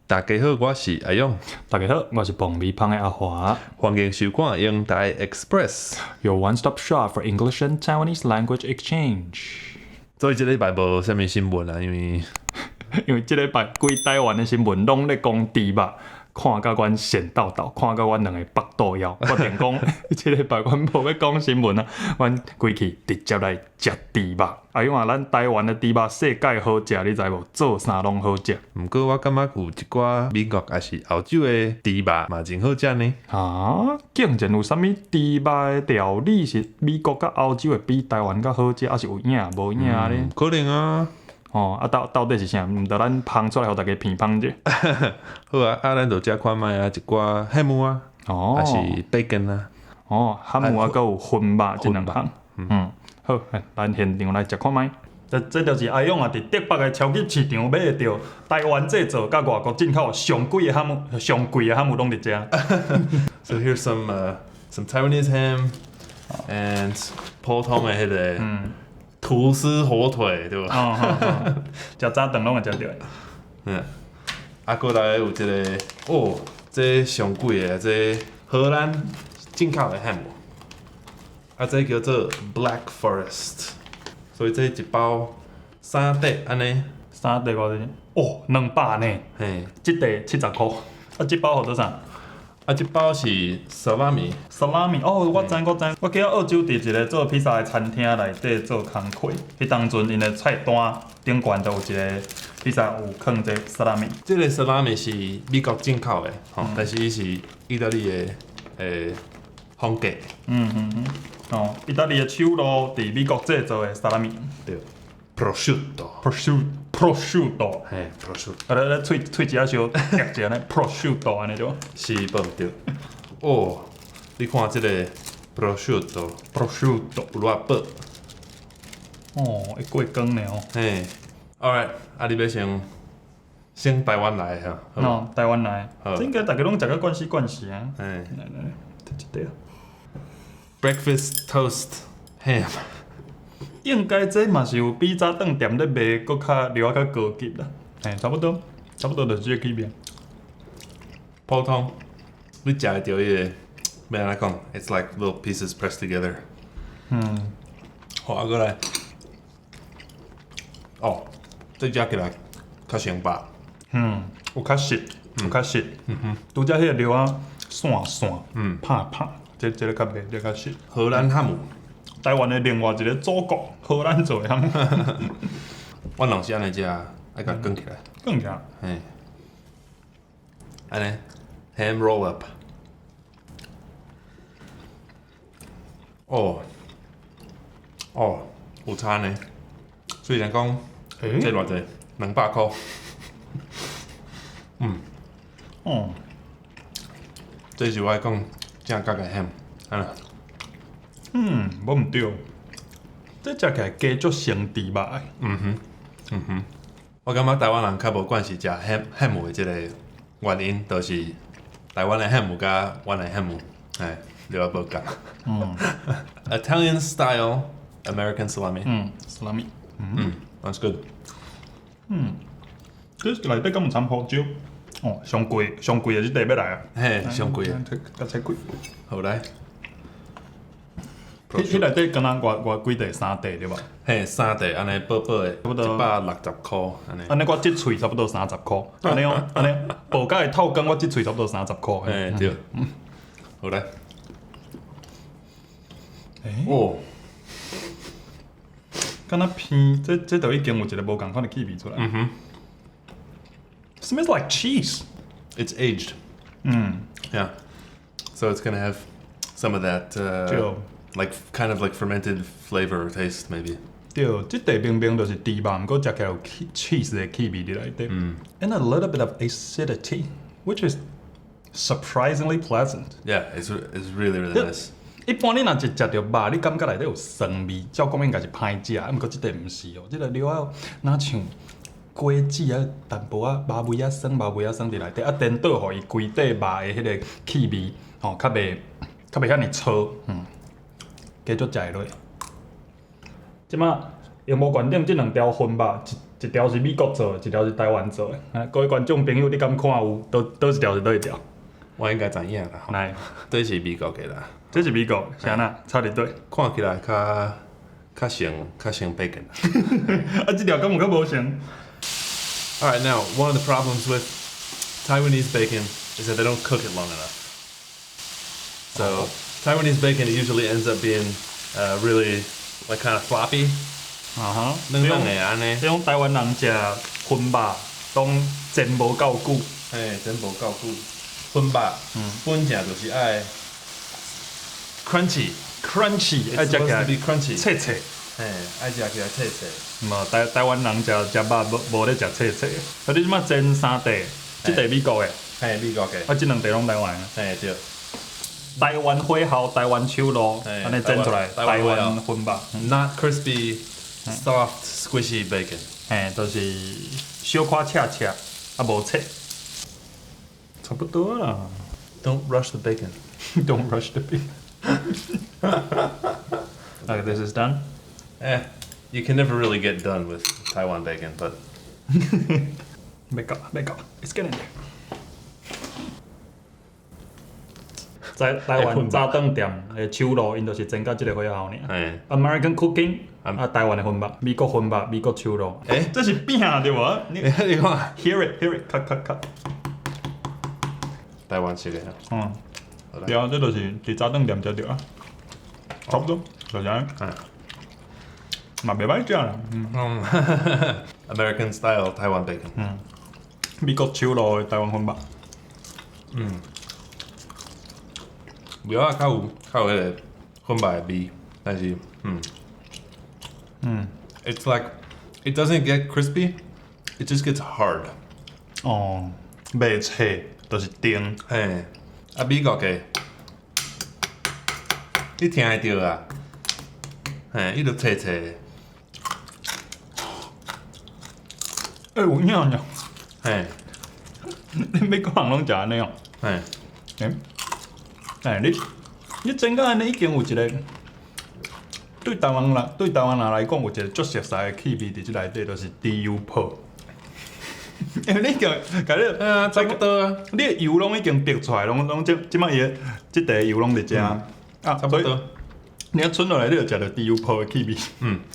大家好，我是阿勇。大家好，我是磅米芳的阿華。歡迎收看英台 Express。 Your one-stop shop for English and Taiwanese language exchange。所以這禮拜無啥物新聞啊，因為因為這禮拜規台灣的新聞攏咧講豬肉，看甲阮跣鬥鬥，看甲阮兩个腹肚枵，決定講這禮拜阮無欲講新聞啊，阮規氣直接來食豬肉。阿勇啊，咱台灣的豬肉世界好食，你知無？做啥攏好食。毋過我感覺有一寡美國抑是歐洲的豬肉嘛真好食呢。啊？竟然有啥物豬肉的料理是美國佮歐洲的比台灣較好食，抑是有影無影咧？可能啊。哦，啊到底是啥？毋著咱芳出來予大家品芳者。好啊，啊咱就食看覓啊，一寡漢姆啊，抑是 bacon 啊。哦，漢姆啊，閣有熏肉這兩項。嗯，好，咱現場來食看覓。這就是阿勇啊，佇竹北的超級市場買會著台灣製造佮外國進口上貴的漢姆，上貴的漢姆攏佇遮。 So here's some Taiwanese ham and 普通的彼個吐司火腿，對吧？哦，食早頓攏會食著的。嗯，啊，閣來有一個，哦，這上貴的，這荷蘭進口的漢姆，啊，這叫做 Black Forest，所以這一包三塊按呢。三塊偌濟？哦，200呢。嘿。這塊70箍，啊，這包號做啥？啊，這包是 salami。 salami 哦，我知我知，我記得澳洲佇一个做披薩的餐廳內底做工課，彼當陣𪜶的菜單頂懸就有一个披薩有囥這 salami。這个 salami 是美國進口的，吼，但是伊是意大利的風格。哦，意大利的手路佇美國製造的 salami。對，prosciutto。 prosciutto，prosciutto。嘿，prosciutto。啊，咧咧，喙喙舌仔相夾一下呢，prosciutto 按呢對無？是無毋對。哦，你看這个 prosciutto。 prosciutto 有偌薄。哦，會過光呢哦。嘿，All right，啊，你欲先台灣來哈？哦，台灣來，好。這應該逐家攏食甲慣死慣勢啊。嘿。來來來，摕一塊。 Breakfast toast ham。應該這嘛是有比早頓店咧賣，閣較料仔較高級啦。嘿，差不多，差不多就是這個區別。普通，你食會著彼个，欲按怎講？It's like little pieces pressed together。好，啊，閣來。哦，這食起來較上飽。嗯，有較實，有較實。拄才彼个料仔散散，拍拍，這個較袂，這個較實。荷蘭漢姆。台灣的另外一个祖國，荷蘭做的漢姆。阮人是按呢食，愛共捲起來。捲起來。嘿。按呢，ham roll up。哦，哦，有差呢。雖然講，這偌濟，200箍。這是我講正角的 ham，按呢。嗯，無毋對。這食起來加足生豬肉的。我感覺台灣人較無慣勢食 ham 的這个原因，就是台灣的漢姆佮阮的漢姆，哎，料仔無仝。Italian style American salami。嗯，salami。嗯，That's good。這內底敢有摻胡椒？哦，上貴上貴的這塊欲來啊！嘿，上貴的。較切貴。好來。彼內底敢若偌偌幾塊，三塊對吧？嘿，三塊按呢薄薄的，差不多160箍按呢。按呢我這喙差不多30箍，按呢哦，按呢薄甲會透光，我這喙差不多三十箍。嘿，對。好來。欸。哦。敢若偏，這就已經有一个無仝款的氣味出來。Smells like cheese. It's aged. Yeah. So it's gonna have some of that like kind of like fermented flavor or taste maybe. 對，這塊明明就是豬肉，毋過食起來有 cheese 的氣味佇內底。And a little bit of acidity, which is surprisingly pleasant. Yeah, it's really really nice. 一般你若一食著肉，你感覺內底有酸味，照講應該是歹食，啊，毋過這塊毋是哦，這個料仔若像果子啊，淡薄仔肉味仔酸，肉味仔酸佇內底，啊，顛倒予伊規塊肉的彼个氣味，吼，較袂遐爾粗，繼續食會落。這馬螢幕懸頂這兩條熏肉，一一條是美國做的，一條是台灣做的。啊，各位觀眾朋友，你敢看有？佗佗一條是佗一條？我應該知影啦。來，這是美國的啦。這是美國，是按怎？差佇佗？看起來較較像較像 bacon。啊，這條敢有較無像？ All right, now one of the problems with Taiwanese bacon is that they don't cook it long enough. So Taiwanese bacon usually ends up being really like kind of floppy. 啊哈，軟軟的按呢。這種台灣人食熏肉，攏煎無夠久。嘿，煎無夠久。熏肉，本正就是愛 crunchy。 crunchy，愛食起來 crunchy，脆脆。嘿，愛食起來脆脆。無台台灣人食食肉無無咧食脆脆。啊，你這擺煎三塊，這塊美國的，嘿，美國的。啊，這兩塊攏台灣的。嘿，對。台灣火候，台灣手路，按呢煎出來，台灣熏肉。 Not crispy, soft, squishy bacon。嘿，就是小可赤赤，啊無脆。差不多啦。 Don't rush the bacon. Don't rush the bacon. Okay, this is done. Eh, you can never really get done with Taiwan bacon, but 欲到，欲到，It's getting there. 在台灣早頓店的手路，𪜶就是煎到這個火候爾。American cooking，啊，台灣的熏肉，美國熏肉，美國手路。欸，這是餅對無？你你看，Hear it, hear it，咔咔咔。台灣式的。嗯。對啊，這就是佇早頓店食著啊，差不多，就是按呢。嘛袂歹食啦。嗯。American style Taiwan bacon。嗯。美國手路的台灣熏肉。嗯。味仔較有較有彼個熏肉的味，但是嗯嗯，It's like it doesn't get crispy, it just gets hard。哦，袂脆，就是硬。嘿，啊美國的，你聽會著啊？嘿，伊就脆脆。欸，有影爾。嘿，恁美國人攏食按呢哦？嘿，欸。欸，你你煎到按呢已經有一個對台灣人對台灣人來講有一個足熟悉的氣味佇這內底，就是豬油泡。因為你共共你啊，差不多啊，你的油攏已經逼出來，攏攏這這擺伊的這塊油攏佇遮啊，差不多。你一囥落來，你就食著豬油泡的氣味。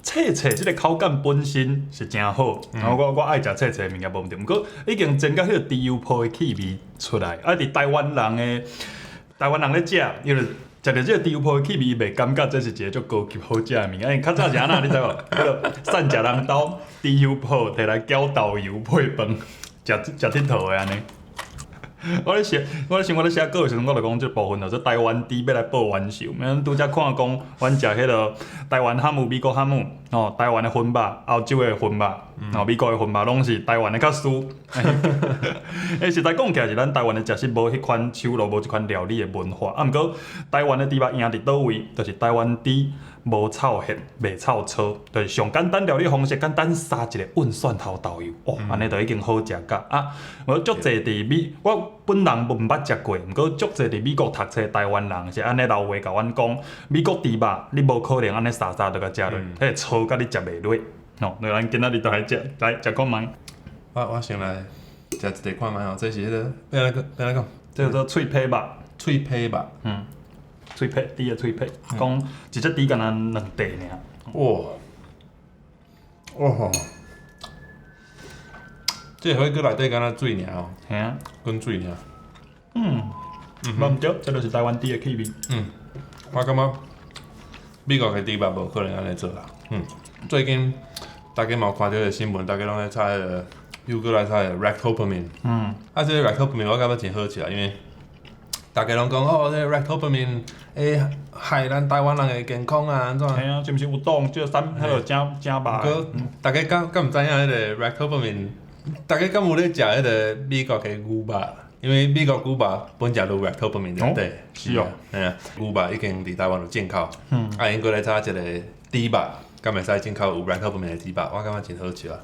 脆脆這個口感本身是誠好，然後我我愛食脆脆的物件無問題。毋過已經煎到彼個豬油泡的氣味出來，啊！佇台灣人的台灣人咧食，伊就食著這個豬油泡的氣味，伊袂感覺這是一個足高級好食的物件。因為較早是按怎，你知無？彼個散食人兜豬油泡提來攪豆油配飯，食食鐵佗的按呢。我咧寫，我咧想我咧寫稿的時陣，我就講這部分就做台灣豬欲來報冤仇。咱拄才看講，阮食彼個台灣漢姆、美國漢姆，吼，台灣的熏肉、歐洲的熏肉，吼，美國的熏肉，攏是台灣的較輸。欸，實在講起來是咱台灣的食食無彼款手路，無這款料理的文化。啊，毋過台灣的豬肉贏佇佗位，就是台灣豬無臭血、袂臭臊，就是上簡單料理方式，簡單撒一個溫蒜頭豆油，哦，按呢就已經好食甲啊。無足濟佇美，我本人毋捌食過，毋過足濟佇美國讀冊台灣人是按呢留話共阮講，美國豬肉你無可能按呢撒撒就共食落，彼個臊甲你食袂落。吼，咱今仔日就來食，來食看覓。我我先來食一塊看覓吼，這是彼個，欲按怎欲按怎講？這叫做脆皮肉。脆皮肉。嗯。脆皮，豬的脆皮，講一隻豬敢若兩塊爾。哇！哇！這個火鍋內底敢若水爾哦。嘿啊。滾水爾。嗯。無毋對，這就是台灣豬的氣味。嗯。我感覺美國的豬肉無可能按呢做啦。嗯。最近大家嘛有看著彼個新聞，大家攏咧炒彼個，又閣來炒彼個 ractopamine。啊，這個 ractopamine 我感覺真好笑，因為大家攏講哦，這個 ractopamine 會害咱台灣人的健康啊，按怎？嘿啊，是毋是有擋這三彼個正正肉？毋過大家敢敢毋知影彼個 ractopamine？大家敢有咧食彼個美國的牛肉？因為美國牛肉本食都有 ractopamine 佇內底。是哦。嘿啊，牛肉已經佇台灣有進口。啊，𪜶閣來炒一個豬肉，敢會使進口有 ractopamine 的豬肉？我感覺真好笑啊。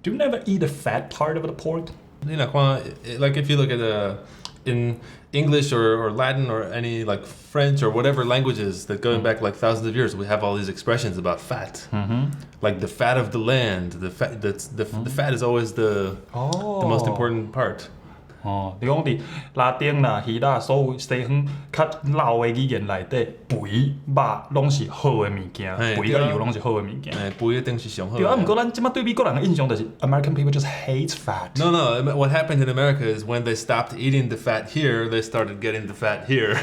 Do you never eat the fat part of the pork？你若看，like if you look at the In English or Latin or any, like, French or whatever languages that going back like thousands of years, we have all these expressions about fat. Like the fat of the land. The fat that's the, the fat is always the most important part. 哦，你講佇拉丁啦、希臘所有西方較老的語言內底，肥肉攏是好的物件，肥佮油攏是好的物件。欸，肥一定是上好。對啊，毋過咱這擺對美國人的印象就是 American people just hate fat。 No. What happened in America is when they stopped eating the fat here, they started getting the fat here.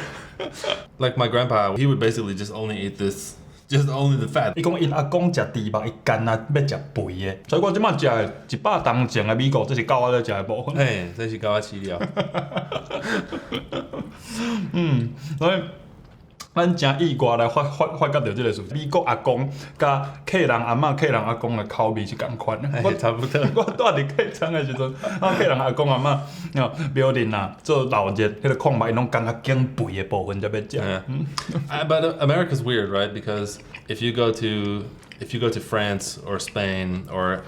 Like my grandpa, he would basically just only eat this, just only the fat. 伊講𪜶阿公食豬肉，伊干焦欲食肥的，所以我這擺食的100冬前的美國，這是狗仔咧食的部分。嘿，這是狗仔飼料。所以咱誠意外來發覺著這个事，美國阿公佮客人阿嬤、客人阿公的口味是仝款的。嘿，差不多。我蹛佇客艙的時陣，我客人阿公阿嬤，哦，苗栗啊做老熱，彼个炕肉，𪜶攏干焦揀肥的部分才欲食。 Yeah. But America's weird, right? Because if you go to France or Spain or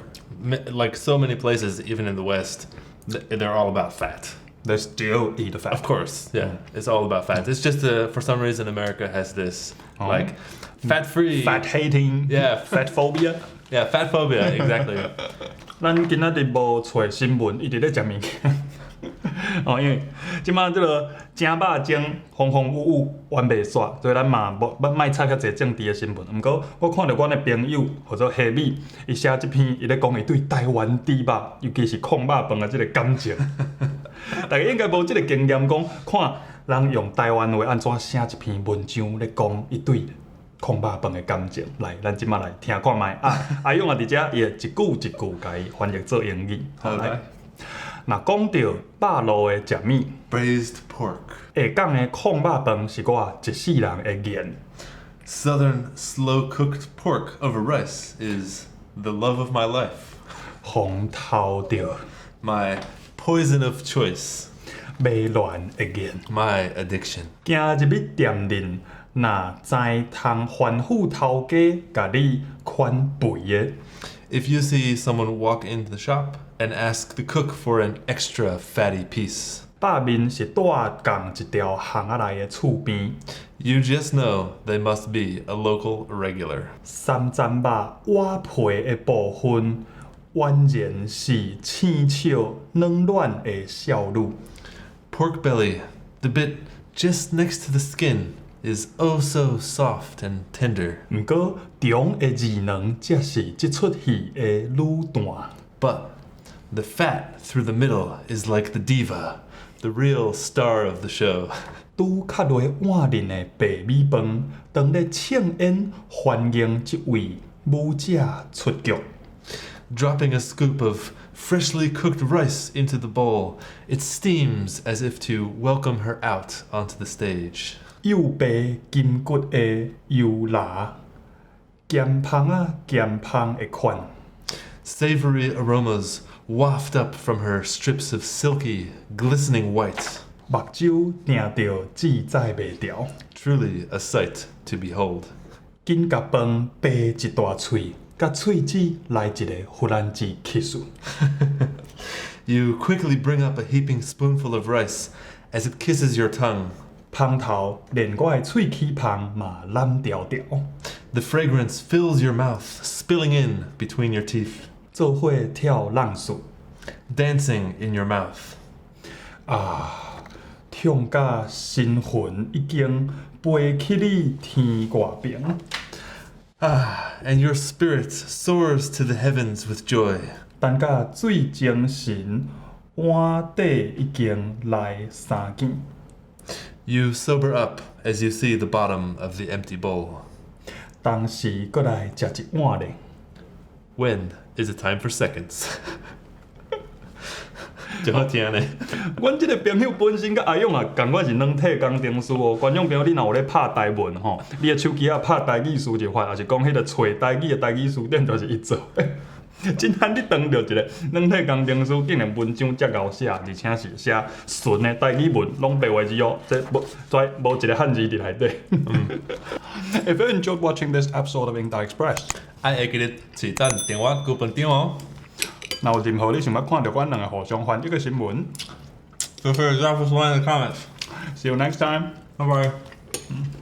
like so many places, even in the West, they're all about fat. They still eat the fat. Of course, yeah, it's all about fat. It's just for some reason America has this like fat free, Fat hating, fat phobia. Yeah, fat phobia, exactly. 咱今仔日無揣新聞，一直咧食物件。哦，因為這擺這个正肉精風風雨雨完袂煞，所以咱嘛無咱莫插遐濟政治的新聞。毋過我看著阮的朋友號做黑米，伊寫這篇，伊咧講伊對台灣豬肉，尤其是炕肉飯的這个感情。大家應該無這个經驗，講看人用台灣話按怎寫一篇文章咧講伊對炕肉飯的感情。來，咱這擺來聽看覓啊！阿勇也佇遮，伊會一句一句共伊翻譯做英語。好，來。若講著肉爐的食物， Braised pork. 下港的炕肉飯是我一世人的癮。 Southern slow cooked pork over rice is the love of my life. 風頭著 My poison of choice. 迷戀的癮。 My addiction. 行入去店裡，若知通吩咐頭家共你款肥的， If you see someone walk into the shop and ask the cook for an extra fatty piece, 肉面是蹛仝一條巷仔內的厝邊。 you just know they must be a local regular. 三層肉外皮的部分，宛然是青笑軟軟的少女。 Pork belly, the bit just next to the skin, is oh so soft and tender. 毋過中的二卵才是這齣戲的女旦。 But the fat through the middle is like the diva, the real star of the show. 拄較落碗裡的白米飯，當咧慶宴歡迎這位舞者出局。 Dropping a scoop of freshly cooked rice into the bowl, it steams as if to welcome her out onto the stage. 幼白筋骨的油辣，鹹芳仔鹹芳的款。 Savory aromas waft up from her strips of silky, glistening white. 目睭定著志在袂牢。 Truly a sight to behold. 緊共飯掰一大喙，共喙舌來一个弗蘭治 kiss。 You quickly bring up a heaping spoonful of rice as it kisses your tongue. 芳頭連我的喙齒縫嘛攬牢牢。 The fragrance fills your mouth, spilling in between your teeth, 做伙跳浪術。 dancing in your mouth. 啊，痛甲神魂已經飛去你天外邊。 Ah, and your spirit soars to the heavens with joy. 等甲水精神，碗底已經來三見。 You sober up as you see the bottom of the empty bowl. 當時閣來食一碗咧。 When is it time for seconds? 就好聽呢。阮這个朋友本身佮阿勇啊，仝款是軟體工程師哦。觀眾朋友，你若有咧拍台文吼，你的手機仔拍台語輸入法，抑是講彼个揣台語的台語詞典，就是伊做的。真罕你當著一个軟體工程師，竟然文章遮𠢕寫，而且是寫純的台語文，攏白話字哦，這無跩無一个漢字佇內底。If you enjoyed watching this episode of 英台 Express，愛會記得揤讚、訂閱、加分享哦。若有任何你想欲看著阮兩个互相翻譯的新聞， Feel free to drop us a line in the comments. See you next time. Bye bye.